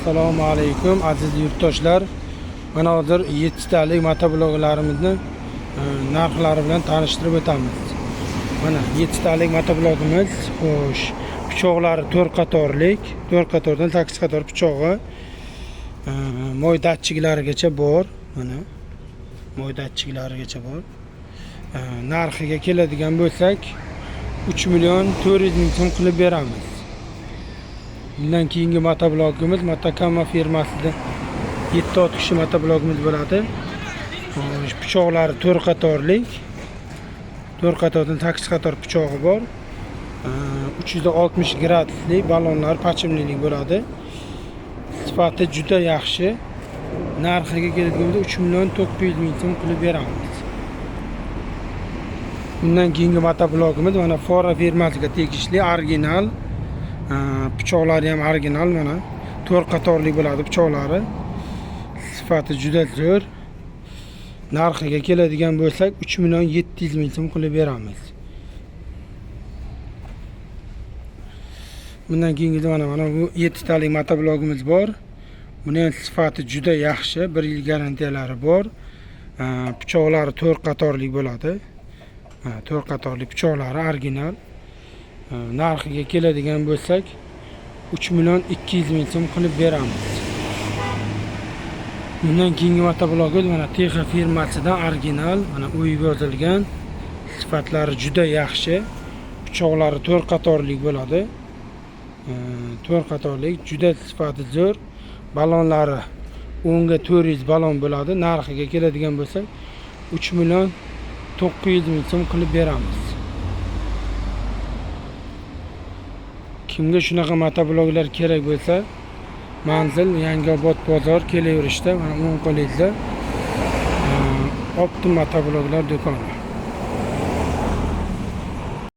Assalomu alaykum aziz yurtdoshlar. Mana hozir 7 talik motobloklarimizni narxlari bilan tanishtirib o'tamiz. Mana 7 talik motoblokimiz, xo'sh, pichoqlari 4 qatorlik, 4 qatordan 8 qator pichog'i, moy datchiklarigacha bor. Mana moy datchiklarigacha bor. Narxiga keladigan bo'lsak, 3 million 400 ming so'm qilib beramiz. Bundan keyingi motoblokimiz Motokama firmasida 7 ot kishi motoblokimiz bo'ladi. Xo'sh, pichoqlari 4 qatorlik. 4 qatordan 8 qator pichog'i bor. 360 gradusli ballonlar pachimlilik bo'ladi. Sifati juda yaxshi. Narxiga keladigan 3 million 900 ming so'm qilib beramiz. Bundan keyingi motoblokimiz mana Fora firmasiga tegishli original. Pichoqlari ham original, mana 4 qatorli bo'ladi pichoqlari. Sifati juda zo'r. Narxiga keladigan bo'lsak 3 million 700 ming so'm qilib beramiz. Bundan keyingi mana bu 7 talik motoblokimiz bor. Buni ham sifati juda yaxshi, 1 yil garantiyalari bor. Pichoqlari 4 qatorli bo'ladi. Mana 4 qatorli pichoqlari original. Narxiga keladigan bo'lsak 3 million 200 ming so'm qilib beramiz. Bundan keyingi motoblokimiz mana Texa firmasidan original, mana o'yib yozilgan, sifatlari juda yaxshi. Pichoqlari 4 qatorli bo'ladi. 4 qatorlik, juda sifati zo'r. Ballonlari 10 ga 400 ballon bo'ladi. Narxiga keladigan bo'lsak 3 million 900 ming so'm qilib beramiz. Kimga shunaqa motobloklar kerak bo'lsa, manzil Yangiobod bozor kelaverishda, mana o'ng qo'lingizda Optim motobloklar do'koni.